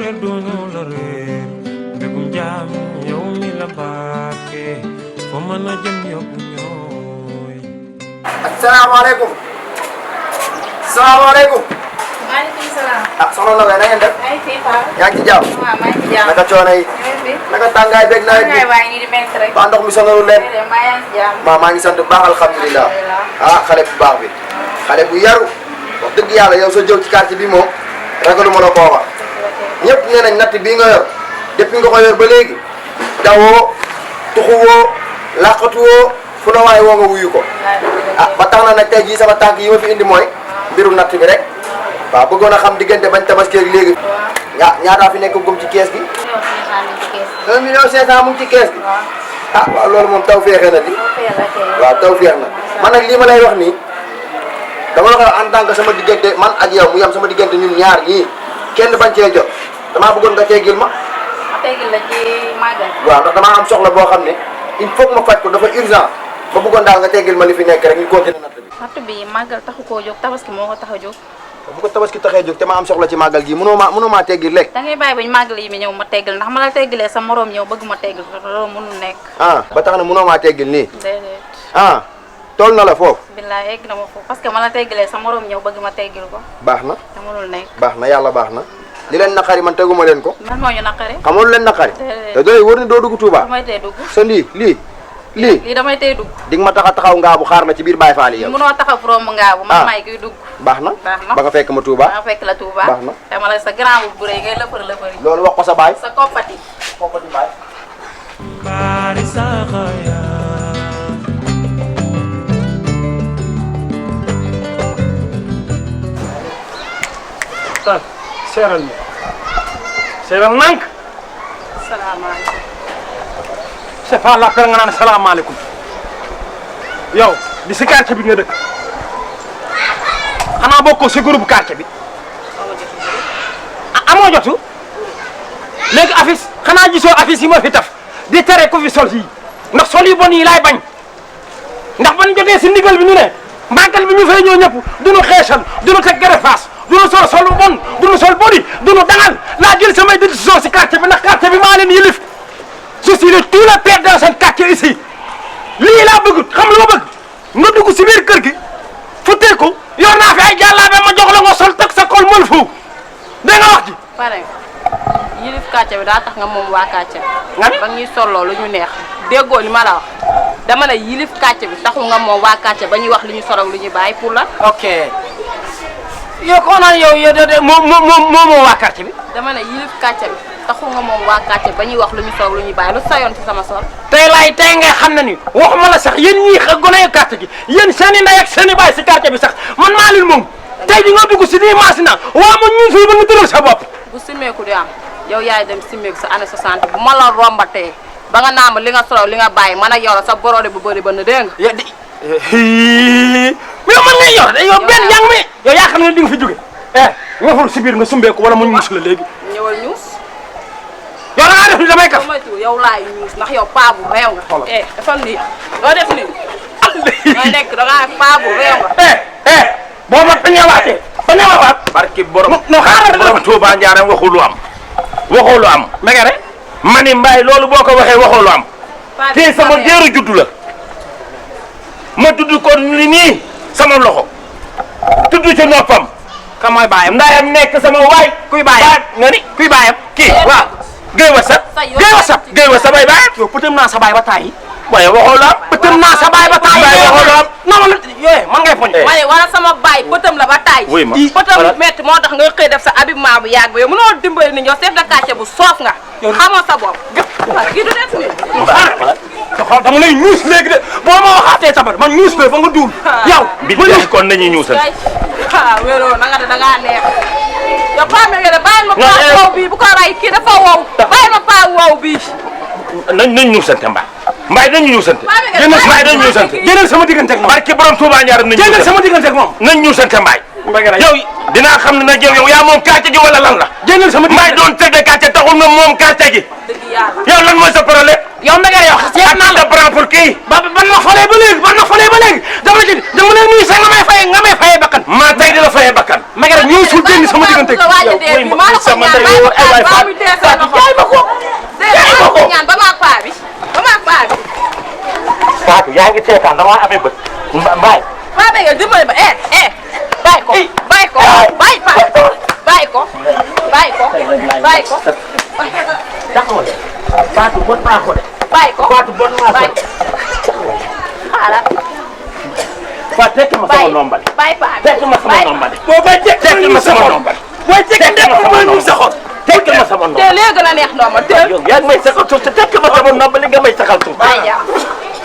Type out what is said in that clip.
réer duñu la réer mbégum jaam yow mi la baake foo mën a jëm yóbbu ñooy. asalaamaaleykum. salaamaaleykum. maaleykum salaam. ah soxna Ndoye na ngeen def. maa ngi fi Paa. yaa ngi ci jàmm. waaw maa ngi ci jàmm. naka coono yi. naka tàngaay beeg nawet bi. waaye nii di métti rek. ba ndox mi sonalu leen. maa yaa ngi ci jàmm. maa ngi sant bu baax alhamdulilah. ah xale bu baax bi. xale bu yaru. wax dëgg yàlla yow sa jëw ci quartier bi moom ragalu ma la koo wax. ñëpp nee nañ natt bii nga yor depuis nga ko yor ba léegi dawoo tuxuwoo laqatuwoo fu la waaye woo nga wuyu ko. ah ba tax na nag tey jii sama tànk yi ma fi indi mooy mbirum natt bi rek waaw bëggoon a xam diggante bañ tabaski ak léegi. ñaataa fi nekk gum ci kees gi. 1 million 500 mu ngi ci kees gi. ah waaw loolu moom taw féexee na di. waaw taw féex na man nag lii ma lay wax nii dama la koy en tant que sama diggante man ak yow mu yem sama diggante ñun ñaar ñii kenn bañ cee jot damaa bëggoon nga teggil ma. ma teggil la ci màggal. waaw ndax damaa am soxla boo xam ne il faut que ma faj ko dafa urgent ma bëggoon daal nga teggil ma li fi nekk rek ñu continuer natt bi. natt bi màggal taxu koo jóg tabaski moo ko tax a jóg. bu ko tabaski taxee jóg te ma am soxla ci màggal gi mënoo maa teggil léegi. da ngay bàyyi bañ màggal yi mi ñëw ma teggil ndax ma la teggilee sa morom ñëw bëgg ma teggil loolu mënul nekk. ah ba tax na mënoo maa teggil nii. déedéet. ah toll na la foofu. billaay egg na ma foofu parce que ma la teggilee sa morom ñëw bëgg ma teggil ko. baax na. te mënul nekk. baax na yàlla baax na li leen naqari man teguma leen ko. man moo ñu naqari. xamoo lu leen naqari. déedéet te doy wër ni doo dugg Touba. damay tey dugg. sa lii damay tey dugg. di nga ma taxaw ngaabu xaar ma ci biir Baye Fall yi yow. mënoo taxaw romb ngaabu. man maay kuy dugg. baax na baax na ba nga fekk ma Touba. ba nga fekk la Touba. baax na dama la sa grand bu rëy ngay lëppër lëppër yi. loolu wax ko sa baay. sa koppati. baay. Bari saxaya tan seeral mi seeral nank salaamaaleykum. c'est pas la peine nga naan salaamaaleykum yow di si quartier bi nga dëkk xanaa bokkoo si groupe quartier bi amoo jotu léegi affiche xanaa gisoo affiche yi ma fi taf di tere ku fi sol yi ndax sol yi bon yi laay bañ ndax ban jotee si ndigal bi ñu ne màggal bi ñu fay ñëw ñëpp duñu xeesal duñu teg gerefaas duñu sol lu bon duñu sol bodi duñu dangal laa jël samay décision si quartier bi ndax quartier bi maa leen yilif je suis le tout le père dans seen quartier ici lii laa bëgg xam lu ma bëgg nga dugg si biir kër gi futtee ko yor naa fi ay jàllaabe ma jox la nga sol teg sa kol mël fu dégg nga wax ji pare yilif kàcce bi daa tax nga moom waa kàcce bi. nga ni ba ñuy solloo lu ñu neex déggoo li ma la wax dama ne yilif kàcce bi taxul nga moom waa kàcce ba ñuy wax li ñu sorog lu ñuy bàyyi pour la. ok yow koo naan yow moo waa quartier bi dama ne yilif kàcce bi taxul nga moom waa kàcce ba ñuy wax lu ñu sorog lu ñuy bàyyi lu sayoon ci sama sol. tey nga xam ne ni waxuma la sax yéen ñii gone yu quartier gi yéen seen i ndey ak seen i baay si quartier bi sax man maa leen moom tey di nga dugg si nii maasina waa ma ñun fii ba nga tëral sa bopp. bu simmeeku di am yow yaay dem simmeeku sa année 60 bu ma la rombatee ba nga naam li nga sorog li nga bàyyi man ak yow la sa borode bu bëri ba na dégg nga. mais man ngay yor yow benn yaa ngi yow yaa xam ne di nga fi jóge nga xool si biir nga sumbeeku wala mu ñuus la léegi. ñëwal ñuus. yow da ngaa def ni damay kaf. yow laay ñuus ndax yow paa bu réew nga. defal nii doo def nii. nga nekk da ngaa paa bu réew nga. boo ma bañeewaatee bañeewaat. barki borom no xaaral borom Touba Ndiarème waxul lu am. waxoo lu am. Megere. mani Mbaye loolu boo ko waxee waxoo lu am. kii sama géeru juddu la. ma tudd ko li nii sama loxo. tudd ci noppam. ka mooy baayam ndayam nekk sama waay. kuy baayam nga ni kuy baayam. kii waaw. Guèye Wassap. Guèye Wassap ay baayam. yow pëtëm naa sa baay ba taay. waaye waxoo lu am. pëtëm naa sa baay ba taay. Mbaye waxoo lu am. non man man ngay poñ. waaye wala sama baay bëtam la ba taay. wuy ma bëtam métti moo tax nga xëy def sa habillement bu yàgg ba yow mënoo dimbali ni ñoo chef de quartier bu soof nga. xamoo sa bopp. kii du def nii. xool dama lay ñuus léegi de boo ma waxaatee tabar man ñuus la ba nga duul. yow bi kon nañuy ñuusal. wéroo na nga de da ngaa neex. yow Paa Megere bàyyil ma paa wow bii bu ko ray kii dafa wow. bàyyil ma paa wow bii. nañ ñuusante Mbaye nañ ñuusante. Mbaye nañ ñuusante. génnal sama diggante ak moom. barki borom Touba Ndiarème nañ ñuusante. génnal sama diggante ak moom. nañ ñuusante Mbaye. yow dinaa xam ne nag yow yaa moom quartier gi wala lan la. génnal sama diggante Mbaye doon tëdd quartier taxul nga moom quartier gi. dëgg yàlla. yow lan mooy sa problème. yow Megere yow seet naa la prend pour kii. ban ma falee ba léegi dama leen nuyu sax nga may fayee bakkan. maa tey di la fayee bakkan. ma rek ñëw sul génn sama diggante sama ndey yow ay waay Fatou jaay ma ko ñaan ba maag paa bi Fatou yaa ngi seetaan dama amee bët mbaay paa bi nga dimbali ba bàyyi ko bàyyi ko taxawal Fatou bon naa ko de bàyyi ko Fatou bon naa ko de xaaral Fatou tekki ma sama nombal bàyyi paa bi tekki ma sama nombal boo bay tekki ma sama nombal booy tekki ndem mooy ñu sa xol tekki ma sama nombal te léegi gën a neex ndooma te yow yaa ngi may saxal suuf te tekki ma sama nombal li nga may saxal suuf bàyyi